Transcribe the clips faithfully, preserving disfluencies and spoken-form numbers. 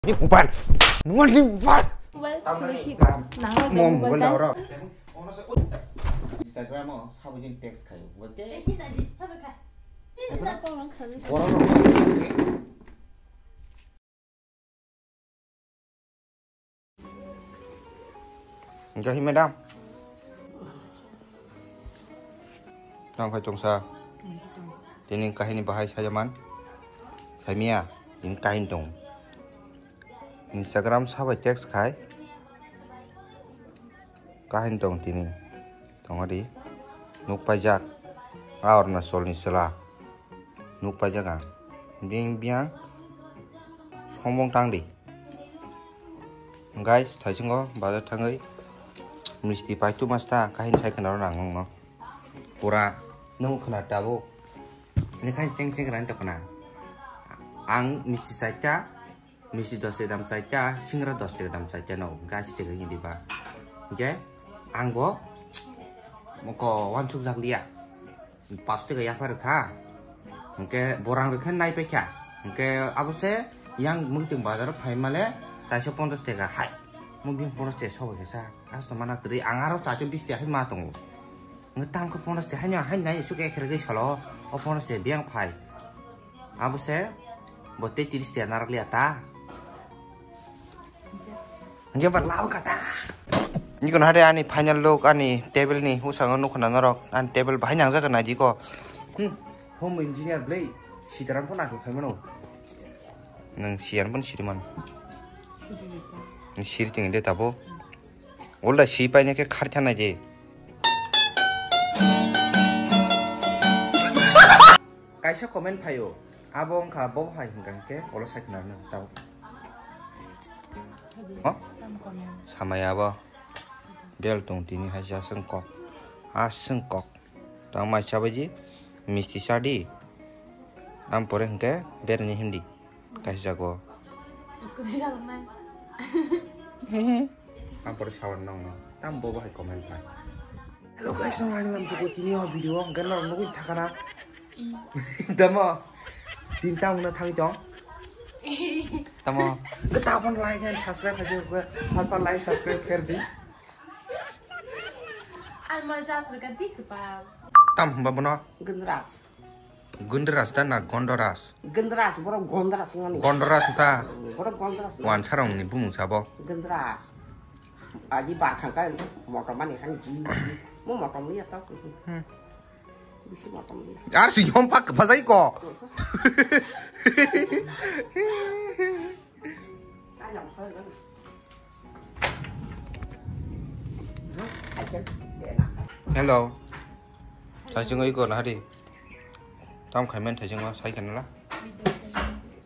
Ni mobile. Nungwan ni mobile. Mobile solution. Nang mo mobile mobile daw ro. Instagram o sabujin text khayo. Oke. Borok rok. Hingke hi madam? Tamo khai tongsa. Tini kahini bahai sajaman. Saimia, tini kahini tong. Instagram sabai text khai. Kahini tong tini. Tongodi. Nuk paijak. A Arunachalni chwla. Nuk paijak ang. Bing biang. Sombong tangdi. Guys, thaisingo bazar thangwi misti paitu masta kahini sai khna rw nang nungno. Pura nung khna tabuk. Ini khai cheng cheng ran tokna. Ang misti saita. Misti dos taka dam chaita, singra dos taka dam chaita no, hingke ashi taka wngya diba. Hingke ang bo moko wansuk jak liya. Pas taka yaphar kha. Hingke borang rikha nai paikha. Hingke abo se yang muiting bazar o phai male chaisa ponchas taka hai. Mo bini ponchas taka sobo kesa. Asto mana kwrwi ang aro chaisa bis taka hai ma tongo. Hingke tamo khe ponchas taka hai no hai nai suk ek rwgwi salo. O ponchas taka biyang phai. Abo se bo tei tris taka narak liya ta. Hingke ba lao kata. Niko na hade ani final look ani table ni usang nukho na norok ani table bahai nangjak na jiko. Hmm. Home engineer blei sitaram pho nakhe khaimano. Nang siyan pon siriman. Siri tong de tabo. Ulda si paine ke khartha na je. Kaisa comment phaio. Abo wngkha bo hai hingka hingke ulo sai khna rwna tabuk. Ho? Samaya abo. Bel tong tini hai aswng kok. Aswng kok. Tang mai chabaji misti sadi. Am pore hingke berni hindi. Kaisa jago. Scooty jaloknai. Hehe. Ang pore sawan nong no. Tam bo bahai comment pai. Hello guys, nong ani lam suko tini o video ang ganna nugui thakana. Damo. Tin tam na thang tong. Tamo. Kita pon like and subscribe aja gue. Apa like subscribe share di. Almal jas rega di kepal. Tam hamba bono. Gendras. Gundaras da na Gondoras? Gendras, borok Gondras wngmani. Gondoras wngkha? Borok Gondras wngmani. Wansarong ni bumung sabo? Gendras. Aji bar khangkha motom mani khan ji, ji. Mo motom ya tau. Hmm. Bisi motom ya. Ar si yom pak phajai ko. Hello. Thaichung oi ko nahari. Tam khai men thaichung o sai khen la.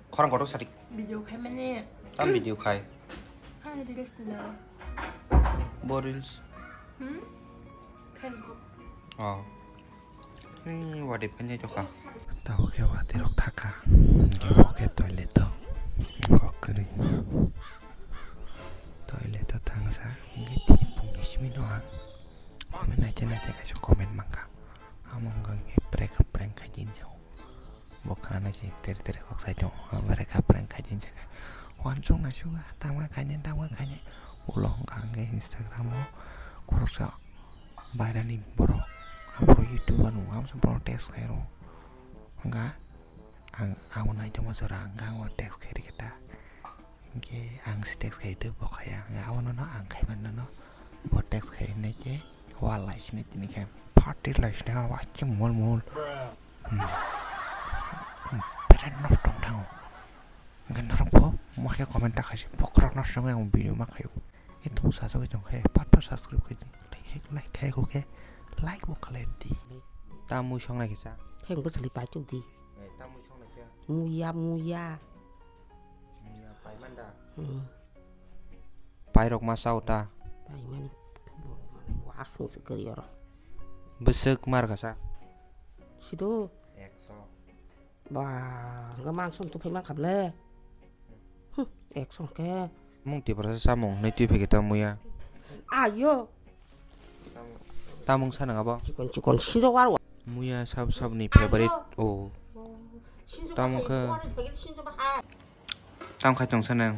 Khorang kotor sari. Video khai mani. Tam video khai. Hai reels na. Bo reels. Hmm? Facebook. Oh. Ni wadi phanya jokha. Tabo khe wadi rok thaka. Bo khe toilet o. Kok kwrwi. Toilet o thangsa. Nge tini pungni simi no ang. Comment naite naite kaisa comment mangkha. Amo wngkha khe prank prank khai din jao. Bo khana naisi tere tere kok sai tongo. Amo prank khai din jaka. Wansuk naisuk tangma khaini tangma khaini. Ulo wngkha hwnkhe Instagram o khoroksa bairani borok. Abo YouTube o nung amo borok text khai rw. Wngkha ang abo naitongma jora hwnkha ang text khai rikha ta. Hingke ang si text khai tei bo khaya. Abono no ang khai mano no. Bo text khai hinai khe wal lai sinai tini khe party lai sinai khe wachi mol mol. Hmm. Hmm. Berai nosto wng thango. Hingke norok bo ma khe comment ta khai se bokhorok nosto wngwi ang video ma khaio. Eto sajagwi tong khe pat pat subscribe khai di. Like khai kho khe like bo khlai di. Tamui song nai kisa. Theng bwswli paichuk di. Eh, tamui song nai khe. Muya muya. Muya paimanda. Hmm. Pairok ma sao ta? Paimani. Asung se kari oro. Bwswk mar kasa? Sido. Ekso. Ba, ga mangso tu phai man khable. Hmm, ekso ke. Mung tiprasa samung, nai tui phege ta muya. Ayo. Tamung sanang abo? Chikon chikon sinjo waro. Muya sab sab ni favorite o. Tamung khe. Tam khai tong sanang.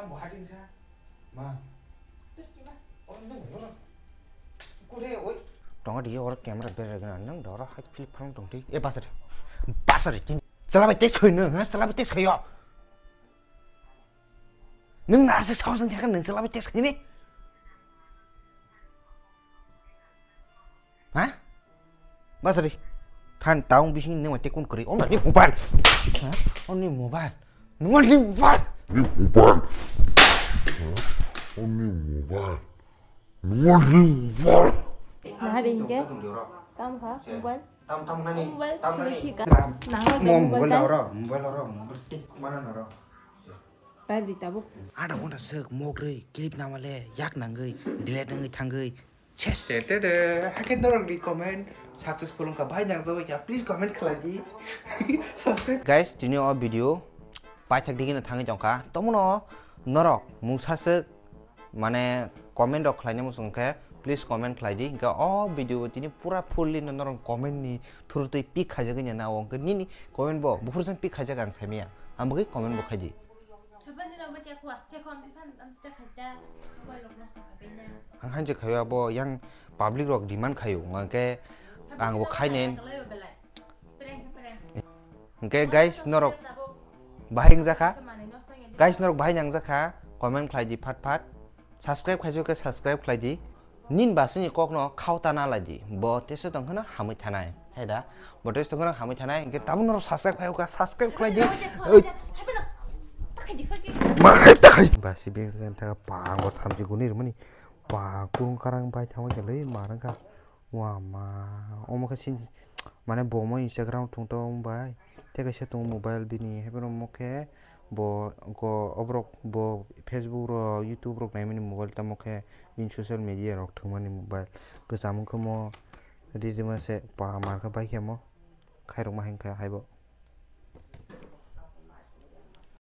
Ang bo hating sa. Ma. Tongo di oro camera berajak nang doro hai flip phang tong di. E basari. Basari tin. Chala bai tek khoi nang, ha? Chala bai tek khoi yo. Nang na se sausang jaga nang chala bai tek khoi ni. Ha? Basari. Than taung bising nang tek kun kri. Owner ni mobile. Ha? Owner ni mobile. Nang ni mobile. Ni mobile. Ha? Owner ni mobile. Nang ni mobile. Nahari hingke? Tam kha mobile. Tam tam nani. Mobile tam nani. Sika. Nang mo mobile oro, mobile oro, mobile tik mana noro. Pai di tabuk. Ada ghonta sek mogrei clip namale yak nangoi delete nangoi thangoi. Ses. Te te te. Hakhe norok ni comment successful wngkha, bahai nangjabai kha, please comment khlai di. Subscribe. Guys, tini o video paithak digini thangwi tongkha. Tomono norok mungsa swk mane comment rok khlaina muchung khe please comment khlai di. Hingkhe o video tini pura fully no norok comment ni through twi pick khaijagwi nana o hwnkhe nini comment bo buphuru jang pick khaijak ang saimaya. Ang bagwi comment bo khai di. Ang hanjak khayo abo yang public rok demand khayo, hingke ang bo khainen. Hingke guys norok bahai wngjakha, guys norok bahai nangjakha, comment khlai di phat phat, subscribe khaijak khe subscribe khlai di. Nin basini kokno khao ta na lai di. Bo teso tong kheno hamwi thanai. Hai da. Bo teso tong kheno hamwi thanai. Hingke tabuk norok subscribe khai ka, subscribe khlai di. Oi. Ma khai ta khai. Basi beng sen ta pa bo thamchi guni rwmani. Pa kurung karang bai thangwi khe lei ma rang kha. Wa ma. Omo khe sin mane bo mo Instagram thung to bai. Tei kaisa tongo mobile bini, haiphano omo khe bo go oborok bo Facebook rok, YouTube rok naimani mobile, tamo khe bini social media rok thwngmani mobile. Kwcham wngkhe omo ri rima se pa mar khe bai khe omo khairokma hinkha haibo.